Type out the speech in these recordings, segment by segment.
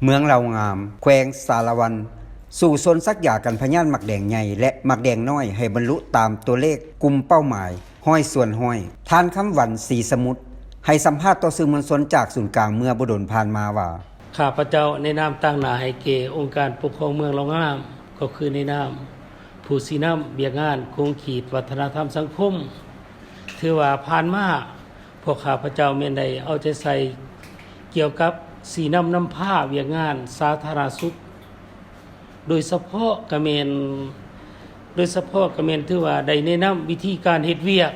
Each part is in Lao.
ເມືອງເລົ່າງາມ ແຂວງສາລະວັນ ສູ້ຊົນສັກຢາກັນພະຍາດໝາກແດງໃຫຍ່ ແລະ ໝາກແດງນ້ອຍ ໃຫ້ບັນລຸຕາມຕົວເລກກຸ່ມເປົ້າໝາຍຮ້ອຍສ່ວນຮ້ອຍ. ທ່ານ ຄຳວັນ ສີສະໝຸດ ໃຫ້ສຳພາດຕໍ່ສື່ມວນຊົນຈາກສູນກາງເມື່ອບໍ່ດົນຜ່ານມາວ່າ, ຂ້າພະເຈົ້າໃນນາມຕາງໜ້າໃຫ້ແກ່ອົງການປົກຄອງເມືອງເລົ່າງາມ ກໍຄືໃນນາມຜູ້ຊີ້ນຳວຽກງານຂົງຂີດວັດທະນະທຳສັງຄົມ ຖືວ່າຜ່ານມາ ພວກຂ້າພະເຈົ້າແມ່ນໄດ້ເອົາໃຈໃສ່ກ່ຽວກັບຊີ້ນຳນຳພາວຽກງານສາທາລະນະສຸກ ໂດຍສະເພາະກະແມ່ນ ໂດຍສະເພາະກະແມ່ນຖືວ່າໄດ້ແນະນຳວິທີການເຮັດວຽກ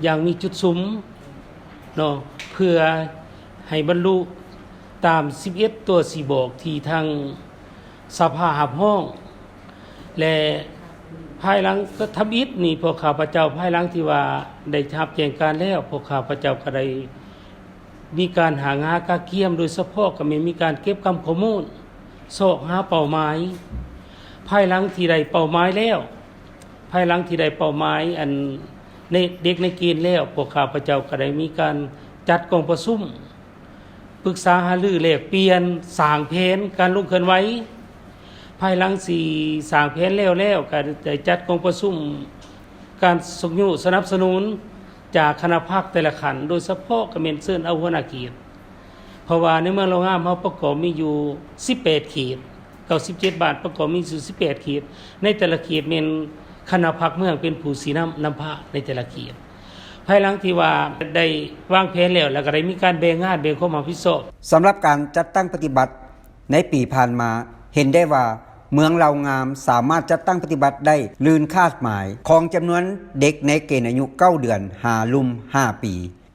ຢ່າງມີຈຸດສຸມເນາະ ເພື່ອໃຫ້ບັນລຸຕາມສິບເອັດຕົວຊີ້ບອກທີ່ທາງສະພາຮັບຮອງ ແລະ ພາຍຫຼັງກໍທຳອິດນີ້ ພວກຂ້າພະເຈົ້າ ພາຍຫຼັງທີ່ວ່າໄດ້ຮັບແຈ້ງການແລ້ວ ພວກຂ້າພະເຈົ້າກໍໄດ້ ມີການຫາງາກະກຽມ ໂດຍສະເພາະກໍແມ່ນມີການເກັບກຳຂໍ້ມູນ ຊອກຫາເປົ້າໝາຍ. ພາຍຫຼັງທີ່ໄດ້ເປົ້າໝາຍແລ້ວ ພາຍຫຼັງທີ່ໄດ້ເປົ້າໝາຍ ອັນ ໃນ ເດັກໃນເກນແລ້ວ ພວກຂ້າພະເຈົ້າກໍໄດ້ມີການຈັດກອງປະຊຸມ ປຶກສາຫາລືແລກປ່ຽນ ສ້າງແຜນການລົງເຄື່ອນໄຫວ. ພາຍຫຼັງທີ່ສ້າງແຜນແລ້ວແລ້ວ ກໍໄດ້ຈັດກອງປະຊຸມການຊຸກຍູ້ສະໜັບສະໜູນຈາກຄະນະພັກແຕ່ລະຂັ້ນ ໂດຍສະເພາະກໍແມ່ນເຊີນເອົາຫົວໜ້າເຂດ ເພາະວ່າໃນເມືອງເລົ່າງາມເຮົາປະກອບມີຢູ່ສິບແປດເຂດ ເກົ້າສິບເຈັດບ້ານ ປະກອບມີຢູ່ສິບແປດເຂດ ໃນແຕ່ລະເຂດແມ່ນຄະນະພັກເມືອງເປັນຜູ້ຊີ້ນຳນຳພາໃນແຕ່ລະເຂດ. ພາຍຫຼັງທີ່ວ່າໄດ້ວາງແຜນແລ້ວ ແລ້ວກໍໄດ້ມີການແບ່ງງານແບ່ງຄວາມຮັບຜິດຊອບ. ສຳລັບການຈັດຕັ້ງປະຕິບັດໃນປີຜ່ານມາ ເຫັນໄດ້ວ່າເມືອງເລົ່າງາມສາມາດຈັດຕັ້ງປະຕິບັດໄດ້ລື່ນຄາດໝາຍ ຂອງຈຳນວນເດັກໃນເກນອາຍຸເກົ້າເດືອນຫາລຸ່ມຫ້າປີ.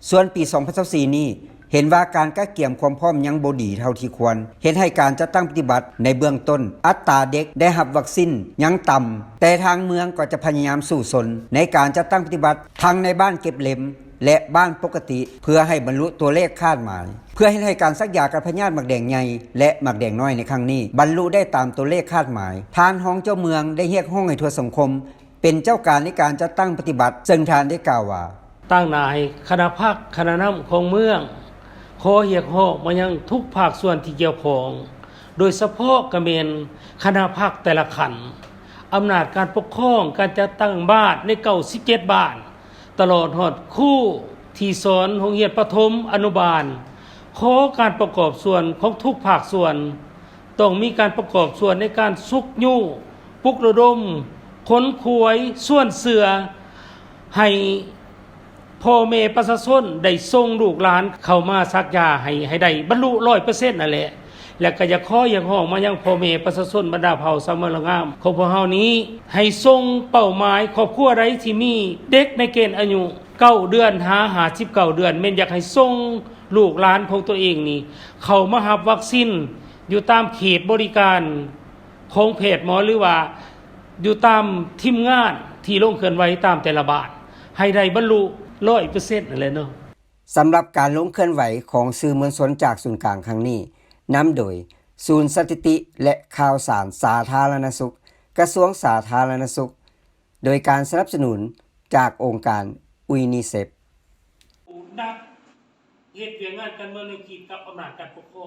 ສ່ວນປີສອງພັນຊາວສີ່ນີ້ ເຫັນວ່າການກະກຽມຄວາມພ້ອມຍັງບໍ່ດີເທົ່າທີ່ຄວນ ເຮັດໃຫ້ການຈັດຕັ້ງປະຕິບັດໃນເບື້ອງຕົ້ນ ອັດຕາເດັກໄດ້ຮັບວັກຊີນຍັງຕ່ຳ, ແຕ່ທາງເມືອງກໍຈະພະຍາຍາມສູ້ຊົນໃນການຈັດຕັ້ງປະຕິບັດ ທັງໃນບ້ານເກັບເລັມ ແລະ ບ້ານປົກກະຕິ ເພື່ອໃຫ້ບັນລຸຕົວເລກຄາດໝາຍ ເພື່ອເຮັດໃຫ້ການສັກຢາກັນພະຍາດໝາກແດງໃຫຍ່ ແລະ ໝາກແດງນ້ອຍໃນຄັ້ງນີ້ ບັນລຸໄດ້ຕາມຕົວເລກຄາດໝາຍ. ທ່ານຮອງເຈົ້າເມືອງໄດ້ຮຽກຮ້ອງໃຫ້ທົ່ວສັງຄົມ ເປັນເຈົ້າການໃນການຈັດຕັ້ງປະຕິບັດ, ເຊິ່ງທ່ານໄດ້ກ່າວວ່າ, ຕາງໜ້າໃຫ້ຄະນະພັກຄະນະນຳຂອງເມືອງ ຂໍຮຽກຮ້ອງມາຍັງທຸກພາກສ່ວນທີ່ກ່ຽວຂ້ອງ ໂດຍສະເພາະກະແມ່ນຄະນະພັກແຕ່ລະຂັ້ນ, ອຳນາດການປົກຄອງ, ການຈັດຕັ້ງບ້ານໃນເກົ້າສິບເຈັດບ້ານ, ຕະຫຼອດຮອດຄູທີ່ສອນໂຮງຮຽນປະຖົມ, ອະນຸບານ, ຂໍການປະກອບສ່ວນຂອງທຸກພາກສ່ວນ. ຕ້ອງມີການປະກອບສ່ວນໃນການຊຸກຍູ້, ປຸກລະດົມ, ຂົນຂວາຍ, ຊວນເຊື່ອ ໃຫ້ພໍ່ແມ່ປະຊາຊົນໄດ້ສົ່ງລູກຫຼານເຂົ້າມາສັກຢາໃຫ້ ໃຫ້ໄດ້ບັນລຸຮ້ອຍເປີເຊັນນັ້ນແຫຼະ. ແລະ ກໍຢາກຂໍຮຽກຮ້ອງມາຍັງພໍ່ແມ່ປະຊາຊົນບັນດາເຜົ່າຊາວເມືອງເລົ່າງາມຂອງພວກເຮົານີ້ ໃຫ້ສົ່ງເປົ້າໝາຍຄອບຄົວໃດທີ່ມີເດັກໃນເກນອາຍຸເກົ້າເດືອນຫາຫ້າສິບເກົ້າເດືອນ ແມ່ນຢາກໃຫ້ສົ່ງ ລູກຫຼານຂອງຕົວເອງນີ້ ເຂົ້າມາຮັບວັກຊີນຢູ່ຕາມເຂດບໍລິການຂອງແພດໝໍ ຫຼືວ່າຢູ່ຕາມທີມງານທີ່ລົງເຄື່ອນໄຫວຕາມແຕ່ລະບ້ານ ໃຫ້ໄດ້ບັນລຸຮ້ອຍເປີເຊັນນັ້ນແຫຼະເນາະ. ສຳລັບການລົງເຄື່ອນໄຫວຂອງສື່ມວນຊົນຈາກສູນກາງຄັ້ງນີ້ ນຳໂດຍສູນສະຖິຕິ ແລະ ຂ່າວສານສາທາລະນະສຸກ ກະຊວງສາທາລະນະສຸກ ໂດຍການສະໜັບສະໜູນຈາກອົງການ UNICEF. ນັກເຮັດວຽກງານການເມືອງແນວຄິດກັບອຳນາດການປົກຄອງ